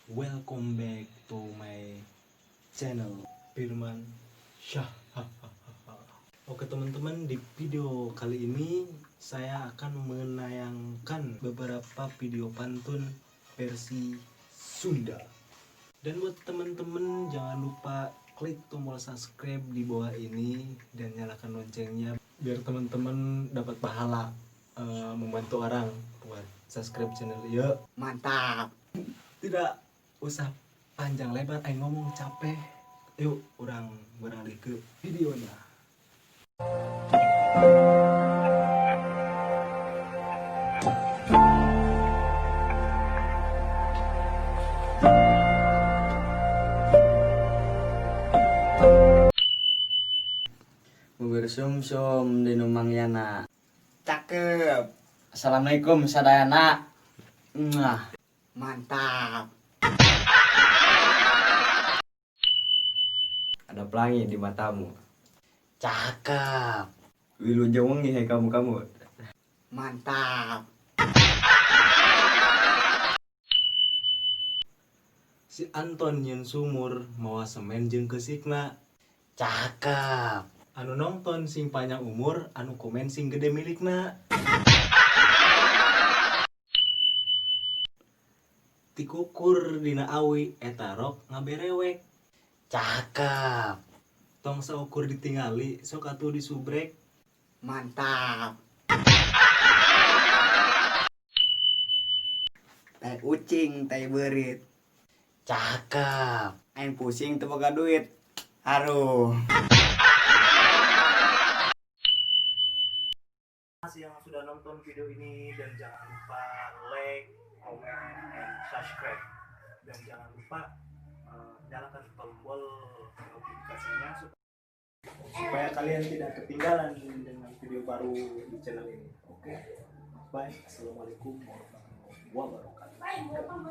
Welcome back to my channel Firman Syah. Oke teman-teman, di video kali ini saya akan menayangkan beberapa video pantun versi Sunda. Dan buat teman-teman, jangan lupa klik tombol subscribe di bawah ini dan nyalakan loncengnya biar teman-teman dapat pahala membantu orang buat subscribe channel ya. Mantap. Tidak usah panjang lebar, aing ngomong capek. Yuk, urang beralih ke videonya. Bubur sumsum di nu Mangyana. Cakep. Assalamualaikum sadayana. Mwah. Mantap. Ada pelangi di matamu. Cakep. Wilujeng wengi hai kamu kamu. Mantap. Si Anton nyieun sumur mawa semen jeung keusikna. Cakep. Anu nonton sing panjang umur, anu komen sing gede milikna. Tikukur dina awi, eta rok ngaberewek. Cakep. Tong saukur ditingali, sok atuh disubrek. Mantap. Tai ucing, tai beurit. Cakep. Aing pusing teu boga duit. Haruh. Kasih yang sudah nonton video ini dan jangan lupa like, comment, and subscribe. Dan jangan lupa nyalakan tombol notifikasinya supaya kalian tidak ketinggalan dengan video baru di channel ini. Oke, bye. Assalamualaikum warahmatullahi wabarakatuh.